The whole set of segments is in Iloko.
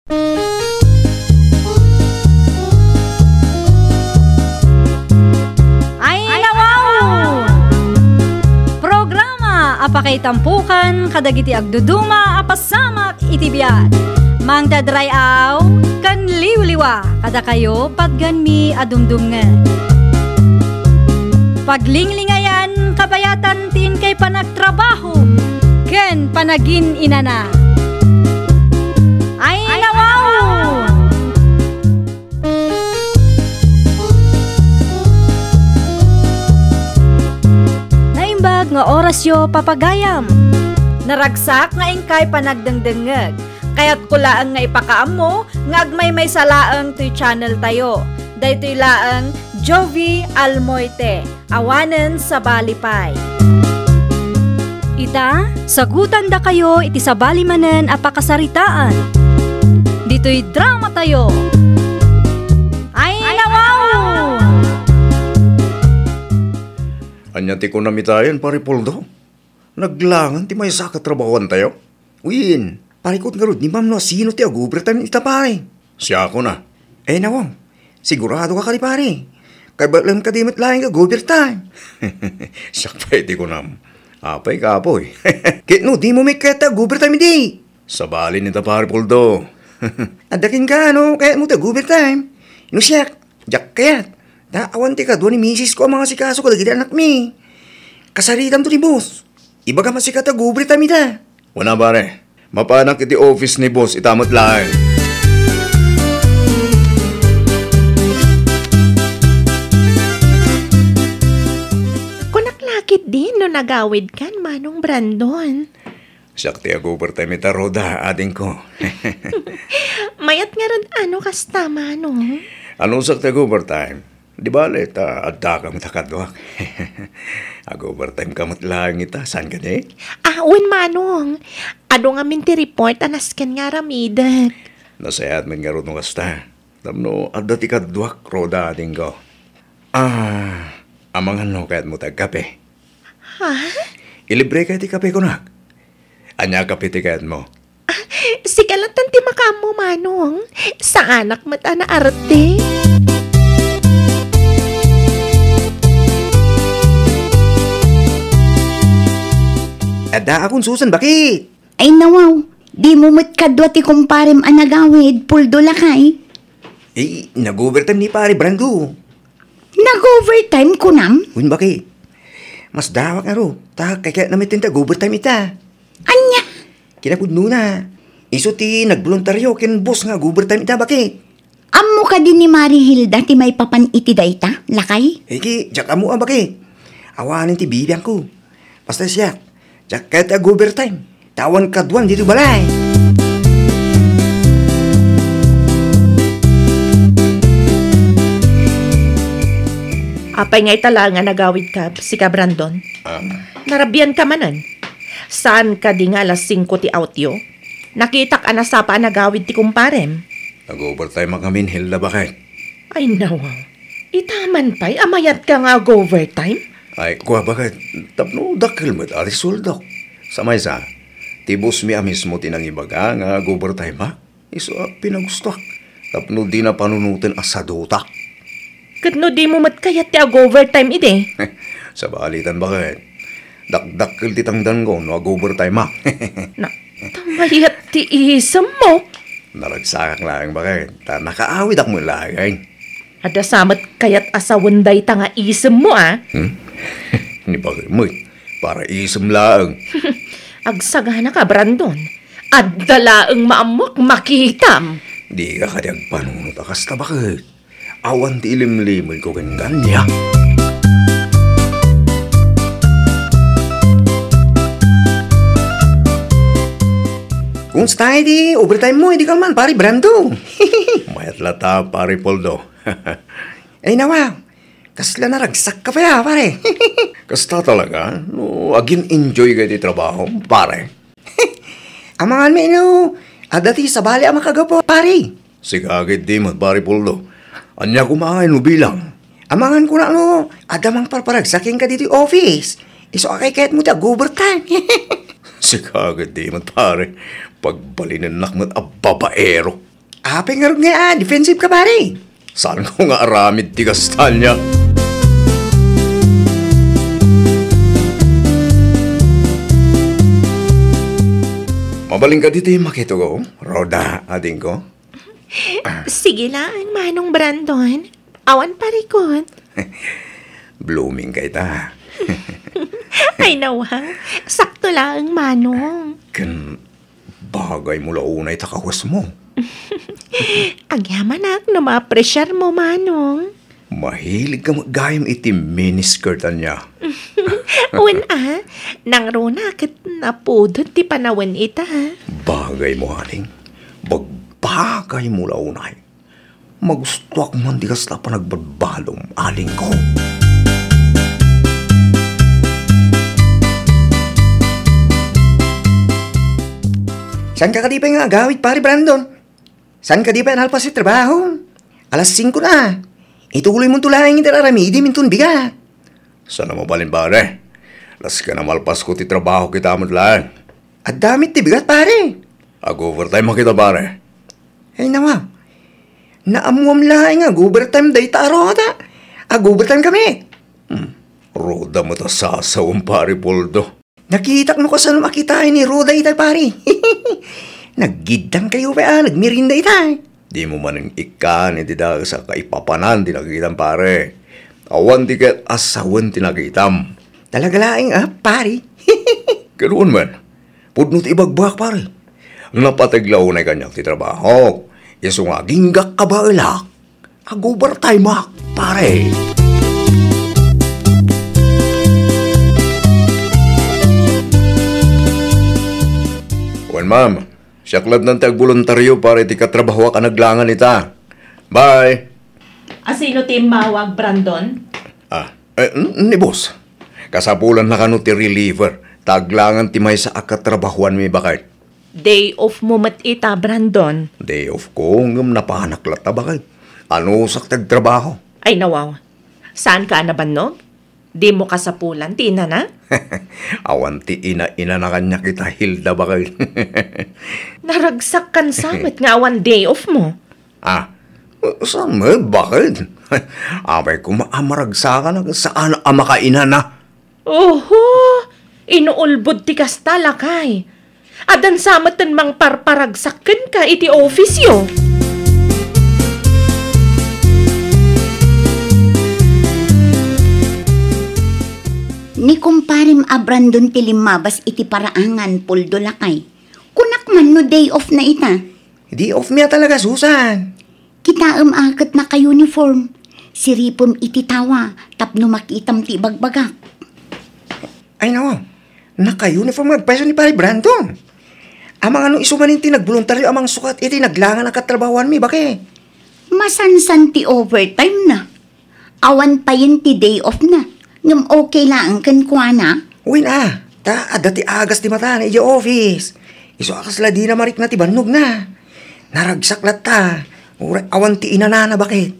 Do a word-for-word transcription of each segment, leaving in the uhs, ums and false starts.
Ayna wow! Programa a pakaitampukan kadagiti agduduma a pasamak iti biag. Mangdadray-aw ken liwliwa kadakayo patgenmi a dumdumngeg. Paglinglingayan kabayatan ti inkay panagtrabaho ken panagin-inana. Ayna wow! Naimbag nga orasyo, papagayam. Naragsak nga inkay panagdengdengngeg. Kayatko laeng nga ipakaammo nga agmaymaysa laeng toy channel tayo. Daytoy laeng Jovi Almoite. Awanen sabali pay. Ita, sagutandakayo iti sabali manen a pakasaritaan. Ditoy drama tayo. Ayna wow! Ania ti kunam itayen, Pare Poldo? Naglangen ti maysa a katrabahoantayo? Wen, parikut ngarud ni Ma'am no sino ti ag-overtime ita, pare. Siakon a. Eh, nawaw. Sigurado ka kadi, pare? Kay batlem kadi met laeng ag-overtime. Siak pay ti kunam. Apay, kapoy. Ket no dimo met kayat ti ag-overtime idi? Sabali ita, Pare Poldo. Adda kenka, no, kayatmo ti ag-overtime. No siak, diak kayat. Ta awan ti kadua ni misisko a mangasikaso kadagiti anakmi. Kasaritamto ti boss. Ibagam a sika ti ag-overtime ita. Wen a, pare. Mapanak iti office ni boss ita met laeng. Kunak la ketdin no nagawidkan, Manong Brandon. Siak ti ag-overtime ita, Rhoda, adingko. Mayat ngarud no kasta, Manong. Anusek ti ag-overtime? Di bale, ta addaka met a kaduak. Ag-overtime ka met laeng ita, saan kadi? Ah, wen, Manong. Adu ngamin ti report a nasken nga aramidek. Nasayaat met ngarud no kasta. Tapno adda ti kaduak, Rhoda, adingko. Ah, amangan no kayatmo ti agkape? Ha? Ilibreka ti kape kunak. Ania a kape ti kayatmo? Ah, sika latta ti makaammo, Manong. Saanak met a naarte. Adda a kunsusen, bakit? Ay, nawaw. Dimo met kadua ti kumparem a nagawid, Poldo, lakay. Eh, nag-overtime ni Pare Brando. Nag-overtime, kunam? Wen, bakit? Masdawak ngarud, ta kayatna met ti ag-overtime ita. Ania? Kinapudnona. Isu ti nagboluntario ken boss nga ag-overtime ita, bakit? Ammo kadi ni Mari Hilda ti maipapan iti dayta, lakay? Iti, diak ammo a, bakit? Awanen ti bibiangko. Basta siak, diak kayat ti ag-overtime. Ta awan kaduan ditoy balay. Apay nga ita laeng a nagawidka, sika, Brandon? Ah. Narabianka manen? Saan kadi nga alas singko ti outyo? Nakitak a nasapa a nagawid ti kumparem. Nag-overtime a ngamin, Hilda, bakit? Ay, nawaw. Ita man pay a mayatka nga ag-overtime? Ay, kua, bakit? Tapno dakkel met a ti sueldok. Sa maysa, ti boss mi a mismo ti nangibaga nga ag-overtime, ha? Isu a pinagustoak. Tapno dina panunoten a sadutak. Ket no dimo met kayat ti ag-overtime idi? Sabalitan, bakit? Dakdakkel ti tangdanko no ag-overtime, ha? Na, ta mayat ti isemmo. Naragsakak laeng, bakit? Ta nakaawidak met laeng. Adda sa met kayat a sawen dayta nga isemmo, a? Hmm? Ni bakit met? Para isem laeng. Agsaganaka, Brandon. Adda laeng maammoak makitam. Dika kadi agpanunot a kasta, bakit? Awan ti ilimlimedko kenka, ania? Kumusta idi overtime mo? Idi ka man, Pare Brando. Mayat latta, Pare Poldo. Ay, nawa. Kasla naragsak ka pay, a, pare. Kasta talaga, no agin-enjoy ka iti trabaho, pare. Amangan mi no adda ti sabali a makagapu, pare. Sika ketdi met, Pare Poldo. Ania koma ngay no bilang? Amangan ko no adda mangparparagsak kenka ditoy office. Isu a kaykayatmo ti ag-overtime. Sika ketdi met, pare. Pagbalinennak met a babaero. Apay ngarud nga, ah, defensive ka, pare? Saanko nga aramid ti kasta ania? Mabalinka ditoy makitugaw, Rhoda, adingko? Sige laeng, Manong Brandon. Awan parikut. Blooming ka ita. Ay, nawa. Sakto laeng, Manong. Ken bagaymo la unay ta kawesmo. Agyamanak no maapresiarmo, Manong. Mahilig ka met gayam iti miniskirt ania. Wen a, nangruna ket napudot ti panawen ita. Bagaymo, aling. Bagbagaymo la unay. Magustuak man ti kasta panagbadbadom, alingko. Saan ka kadi pay nga agawid, Pare Brandon? Saan ka di pay nalpas ti trabaho? Alas singko na. Ituloy mo to laeng iti aramidem inton bigat. Saan a mabalin, pare? Las ka na malpasko ti trabaho kita met laeng. Adda met ti bigat, pare. Ag-overtime a kita, pare. Ay, nawa. Naammuam laeng nga ag-overtime dayta a Rhoda. Ag-overtime kami. Hmm. Rhoda met a sasawem, Pare Poldo. Nakitak no kasano makitaen ni Rhoda itay, pare. Naggiddang kayo pay a nagmerienda itay. Dimo manen ikkan iti dakes a kaipapanan ti nakitam, pare. Awan ti ket a sawen ti nakitam. Talaga laeng, ah, pare. Ket wen man, pudno ti ibagbagak, pare. Napateg la unay kaniak ti trabaho. Isu nga aginggak kabaelak. Ag-overtime-ak, pare. Wen, ma'am. Siak lattan ti agboluntario para iti katrabahoak a naglangan ita. Bye! Asino ti immawag, Brandon? Ah, eh, n-, ni boss. Kasapulanna kano ti reliever, ta aglangan ti maysa a katrabahoanmi, baket. Day off mo met ita, Brandon. Day off ko, ngem napanak latta, baket. Anusak ti agtrabaho. Ay, nawaw. Saanka a nabannog? Dimo kasapulan ti inana? Awan ti ina-inana kaniak ita, Hilda, baket. Naragsak kan sa met nga awan day off mo. Ah, saan met, baket? Apay koma a maragsakan a saan a makainana. Oho, inuulbod ti kasta, lakay. Addan sa met ti mangparparagsak kenka iti office-yo. Ni kumparem a Brandon ti limmabas iti paraangan, Poldo, lakay. Kunak man no day off na ita. Day off mi a talaga, Susan. Kitaem a ket naka-uniform. Siripem iti tawa tapno makitam ti ibagbagak. Ay, nawa. Naka-uniform nga agpayso ni Pare Brandon. Amangan no isu manen ti nagboluntario a mangsukat iti naglangan a katrabahoanmi, baket. Masansan ti overtime na. Awan payen ti day off na. Ngem okay laeng kenkuana. Wen a, ta adda ti agas ti matana idiay office. Isu a kasla dina marikna ti bannogna. Naragsak latta. Uray awan ti inanana, baket.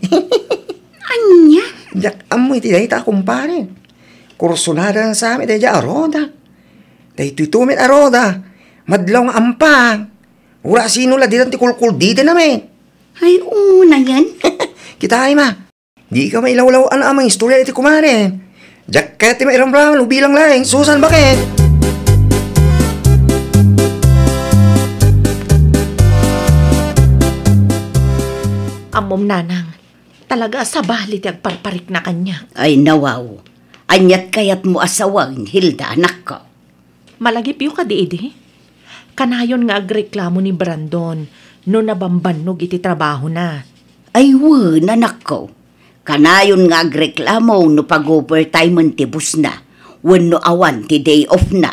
Ania? Diak ammo iti dayta a kumpare. Kursunada sa met daydiay a Rhoda. Daytoy to met a Rhoda. Madlaw nga ampang. Uray sino la ditan ti kulkuldidena met. Ay, unayen. Kitaem a. Dika mailawlaw-an a mangistorya iti kumare. Diak ket ti mairamraman no bilang laeng, Susan, baket. Ammom, nanang, talaga a sabali ti agparparikna kaniak. Ay, nawaw. Aniat kayatmo a sawen, Hilda, anakko? Malagipyo kadi idi? Kanayon nga agreklamo ni Brandon no nabambannog iti trabahona. Ay wen, anakko. Kanayon nga agreklamo no pag-overtimen ti bossna wenno awan ti day off-na.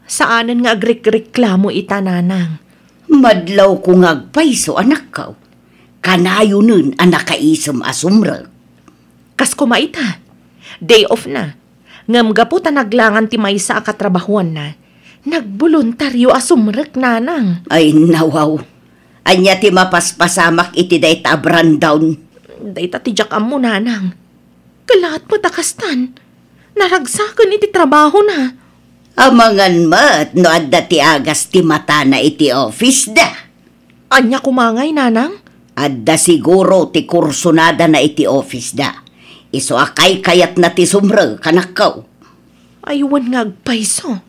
Saanen nga agrekreklamo ita, nanang. Madlawko nga agpayso, anakko. Kanayonen a nakaisem a sumrek. Kas koma ita, day off-na. Ngem gapu ta naglangan ti maysa a katrabahoanna, nagboluntario a sumrek, nanang. Ay, nawaw. Ania ti mapaspasamak iti dayta a Brandon? Dayta ti diak ammo, nanang. Kellaat met a kastan. Naragsaken iti trabahona. Amangan met no adda ti agas ti matana iti office-da. Ania koma ngay, nanang? Adda siguro ti kursunadana iti office da. Isu a kaykayatna ti sumrek, anakko. Ay, wen nga agpayso.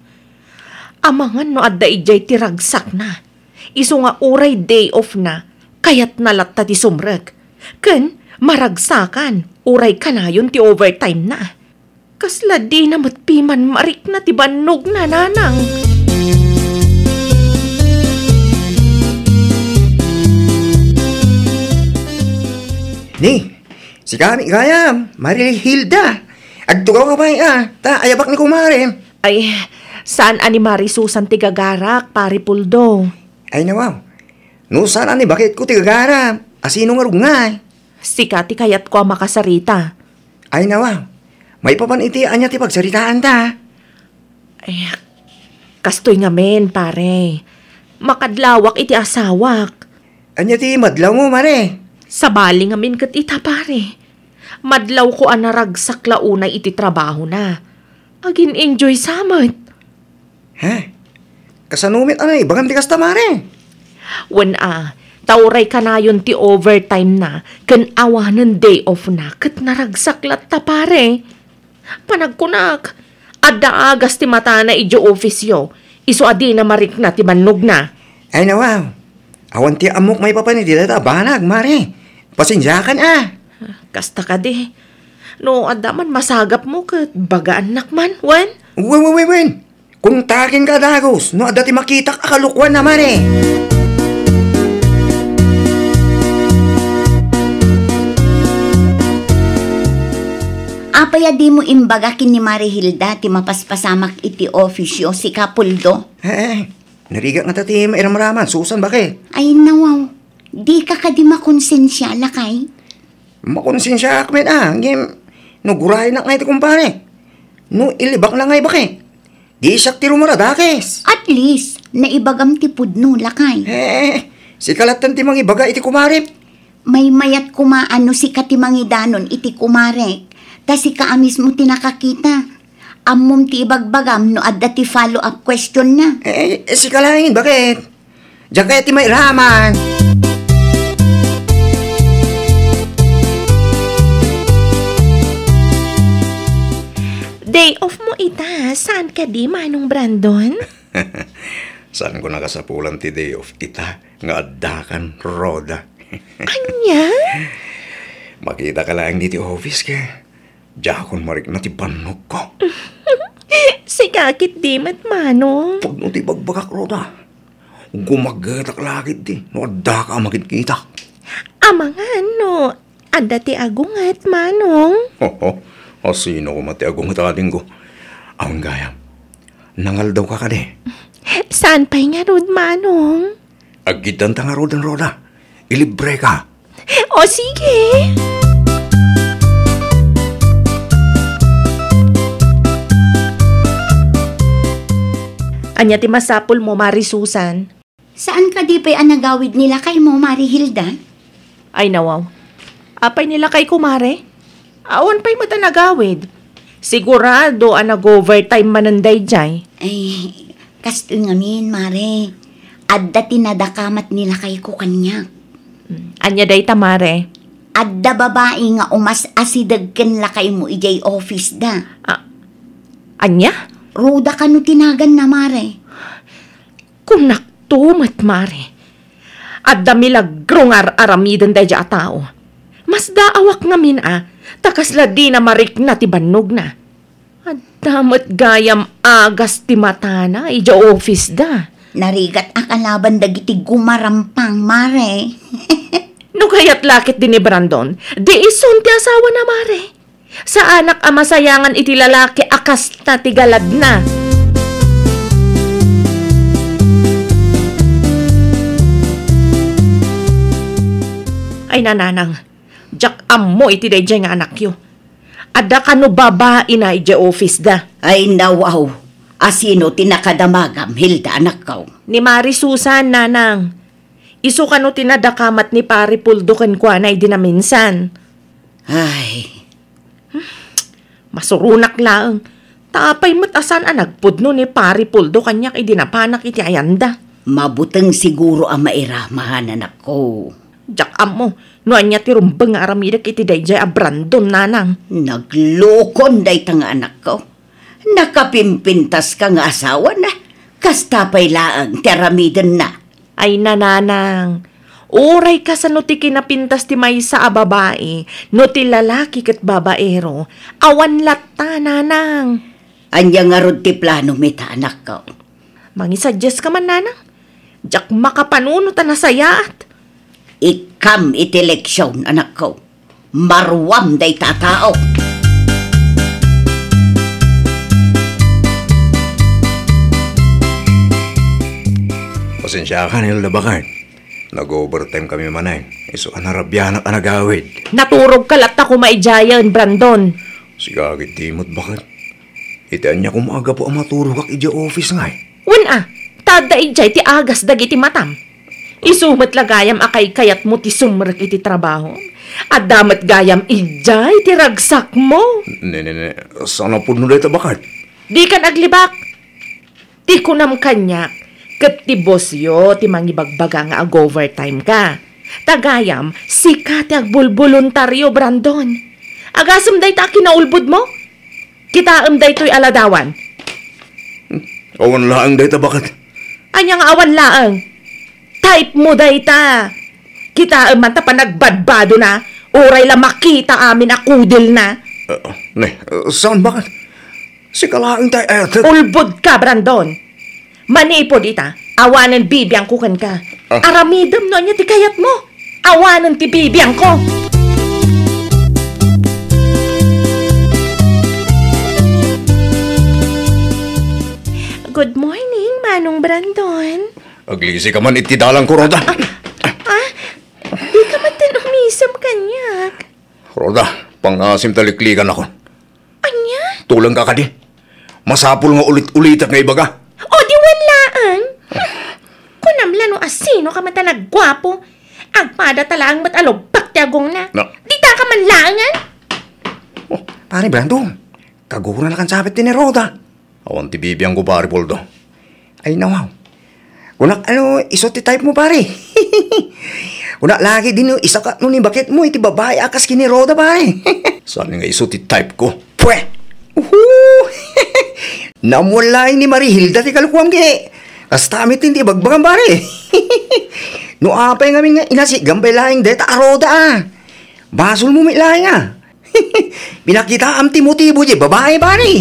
Amangan no adda idiay ti ragsakna. Isu nga uray day off na, kayatna latta ti sumrek. Ken maragsakan, uray kanayon ti overtime na. Kasla dina met piman marikna ti bannogna, nanang. Ni, sika met gayam, Mari Hilda. Agtugaw ka pay, a, ta ayabak ni kumarem. Ay, saan a ni Mari Susan ti gagarak, Pari Puldo? Ay, nawaw. No saan a ni baketko ti gagarak, asino ngarud ngay? Sika ti kayatko a makasarita. Ay, nawaw. Maipapan iti ania ti pagsaritaanta? Ay, kastoy ngamin, pare. Makadlawak iti asawak. Ania ti madlawmo, mare? Sabali ngamin ket ita, pare. Madlawko a naragsak la unay iti trabahona. Agin-enjoy sa met. Ha? Kasano met a naibagam ti kasta, mare? Wen a, ta uray kanayon ti overtime na, ken awanen day off na, ket naragsak latta, pare. Panagkunak, adda agas ti matana idiay office-yo, isu a dina marikna ti bannogna. Ay, nawaw. Awan ti ammok maipapan iti dayta a banag, mare. Pasensiakan a. Kasta kadi. No adda man masagapmo ket bagaannak man, wen? Wen, wen, wen, wen. Kontakenka a dagus no adda ti makitak a kalokoanna, mare. Apay a dimo imbaga ken ni Mari Hilda ti mapaspasamak iti office-yo, sika Puldo? Eh, eh, narigat ngata ti mairamraman, Susan, baket? Ay, nawaw. Dika kadi makonsensia, lakay? Makonsensiaak met a, ngem no guraynak ngay ti kumpare. No ilibakna ngay, baket? Di siak ti rumaradakes. At least, naibagam ti pudno, lakay. Eh, sika lattan ti mangibaga iti kumarem. Maymayat koma a no sika ti mangidanon iti kumarek, ta sika a mismo ti nakakita. Ammom ti ibagbagam no adda ti follow-up question na. Eh, eh, sika laeng, baket? Diak kayat ti mairaman. Day off mo ita, saan kadi, Manong Brandon? Saanko nakasapulan ti day off ita nga addakan, Rhoda. Ania? Makitaka laeng ditoy office ket diakon marikna ti bannogko. Sika ketdi met, Manong. Pudno ti ibagbagak, Rhoda. Gumaggetak la ketdi no addaka a makitkitak. Amangan no adda ti agunget, Manong. Hoho, asino koma ti agunget, adingko? Awan gayam. Nangaldawka kadi? Saan pay ngarud, Manong? Aggiddanta ngaruden, Rhoda. Ilibreka. O, sige. Ania ti masapulmo, Mari Susan? Saan kadi pay a nagawid ni lakaymo, Mari Hilda? Ay, nawaw. Apay ni lakayko, Mare? Awan pay met a nagawid. Sigurado a nag-overtime manen daydiay. Ay, kastoy ngamin, Mare. Adda ti nadakamat ni lakayko kaniak. Mm, ania dayta, Mare? Adda babai nga umas-asideg ken lakaymo idiay office da. Ah, ania? Rhoda kano ti naganna, Mare. Kunakto met, Mare. Adda milagro nga ar-aramiden daydiay a tao. Masdaawak ngamin a, ta kasla dina marikna ti bannogna. Adda met gayam agas ti matana idiay office da. Narigat a kalaban dagiti gumarampang, Mare. No kayat la ketdi ni Brandon, di isun ti asawana, Mare. Saanak a masayangan iti lalaki a kasta ti galadna. Ay, nanang, diak ammo iti daydiay nga anakyo. Adda kano babaina idiay office da. Ay, nawaw. Asino ti nakadamagam, Hilda, anakko? Ni Mari Susan, nanang. Isu kano ti nadakamat ni Pari Puldo kenkuana idi naminsan. Ay. Masuronak laeng. Ta apay met a saan a nagpudno ni Pari Puldo kaniak idi napanak iti ayanda? Mabuteng siguro a mairaman, anakko. Diak ammo no ania ti rumbeng nga aramidek iti daydiay a Brandon, nanang. Naglukon dayta nga anakko. Nakapimpintaska nga asawana. Kasta pay laeng ti aramidenna. Ay, nanang. Uray kasano ti kinapintas ti maysa a babai, no ti lalaki ket babaero, awan latta, nanang. Ania ngarud ti plano mi ta, anakko? Mangisadies ka man, nanang. Diak makapanunot a nasayaat. Ikkam iti leksion, anakko. Maruam dayta a tao. Pasensiakan, Hilda, baket. Nag-overtime kami manen. Isu a narabianak a nagawid. Naturogka latta koma idiayen, Brandon. Sigagid ti met, baket. Iti ania koma a gapu a maturogak idiay office ngay? Wen a, ta adda idiay ti agas dagiti matam. Isu met la gayam a kaykayatmo ti sumrek iti trabahom. Adda met gayam idiay ti ragsakmo. Ne, ne, ne. Saan a pudno dayta, baket? Dikan aglibak. Ti kunam kaniak, ket ti bossyo ti mangibagbaga nga ag-overtime ka. Ta gayam, sika ti agbulboluntario, Brandon. Agasem dayta a kinaulbodmo? Kitaem daytoy a ladawan. Awan laeng dayta, baket. Ania nga awan laeng? Type mo dayta. Kitaem man ta panagbadbadona, uray la makita amin a kudelna. Ah, ne, saan, baket? Sika laeng tay etek. Ulbodka, Brandon. Manipud ita, awanen bibiangko kenka. Ah. Aramidem no ania ti kayatmo. Awanen ti bibiangko. Good morning, Manong Brandon. Aglisi ka man iti dalangko, Rhoda. Ah, ah, di ka man ten umisem kaniak. Rhoda, pangasim ta liklikan ako. Ania? Tuleng ka kadi. Masapul nga ulit-ulitak nga ibaga. O, di wen laeng. Kunam la no asino ka met a nagguapo. Agpada ta laeng met a lubbak ti agongna. Na- Dita ka man laengen. Oh, pare Brando, kagura na kan sabit ti ni Rhoda. Awan ti bibiangko, pare Poldo. Ay, nawaw. Kunak, ano, isu ti type mo, pare? Kunak lagi din, no, isaka, no, ni bakit mo, iti babae, akas kini Rhoda, pare. Saan nga isu ti type ko? Pwe! Uhu! Namuan laeng ni Marihilda ti kalukuam, ke. Kasta met ti ibagbagam, pare. No, apay ngamin nga, inasigan pay laeng deta a Rhoda, ah. Basol mo met laeng, ah. Pinakitaam ti motibo di babae, pare.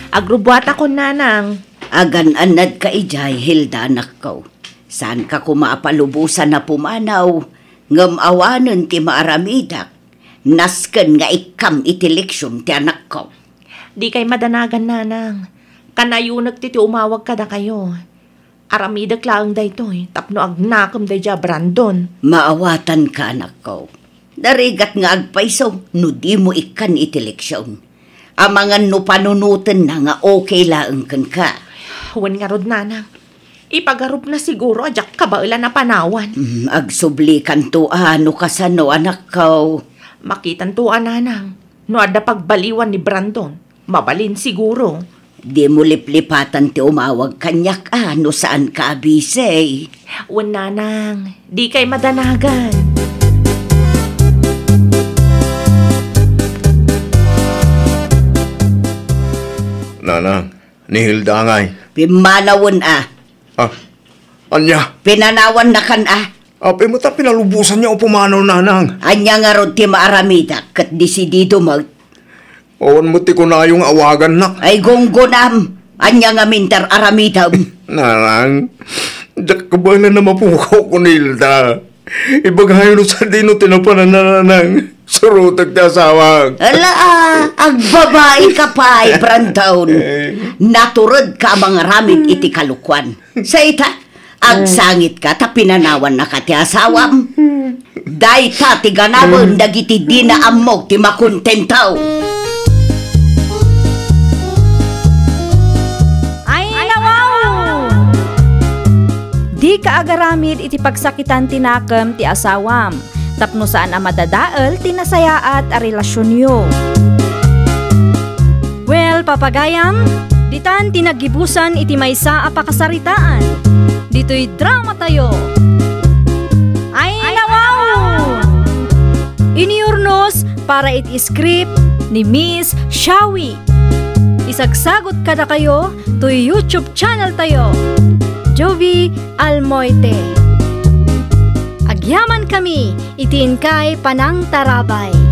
Agrubbuatakon, nanang. Agan-annadka idiay, Hilda, anakko. Saanka koma a palubosan a pumanaw, ngem awanen ti maaramidak. Nasken nga ikkam iti leksion ti anakko. Dikay madanagan, nanang. Kanayonek ti, ti umawag kadakayo. Aramidek laeng daytoy tapno agnakem daydiay a Brandon. Maawatanka, anakko. Narigat nga agpayso no dimo ikkan iti leksion. Amangan no panunotenna nga okay laeng kenka. Wen ngarud, nanang. Ipagarupna siguro a diak kabaelan a panawan. Mm, agsublikanto a no kasano, anakko. Makitanto a, nanang. No adda pagbaliwan ni Brandon, mabalin siguro. Dimo liplipatan ti umawag kaniak a no saanka a busy. Wen, nanang, dikay madanagan. Nanang, ni Hilda ngay. Pimmanawen a. Ah, ania? Pinanawannakan a. Apay mo ta pinalubosanyo a pumanaw, nanang? Ania ngarud ti maaramidak ket desidido met? Awan met ti kunayo nga awagannak. Ay, gunggonam! Ania ngamin ti ar-aramidem? Nanang, diak kabaelan a mapukaw ken ni Hilda. Ibagayo no sadino ti napanan, nanang. Surotek ti asawak. Ala, ah, agbabaika pay, Brandon. Eh. Naturedka a mangaramid iti kalukuan. Sa ita, agsangitka ta pinanawannaka ti asawam. Dayta ti ganawen dagiti dina ammo ti makontento. Ay, nawaw! Dika agaramid iti pagsakitan ti nakem ti asawam, tapno saan a madadael ti nasayaat a relasionyo. Well, papagayam, Ditan ti naggibusan iti maysa a pakasaritaan. Ditoy dramatayo. Ay, nawaw! Iniurnos para iti script ni Miss Shawi. Isagsagot kadakayo toy YouTube channel tayo, Jovie Almoite. Agyaman kami iti inkay panangtarabay.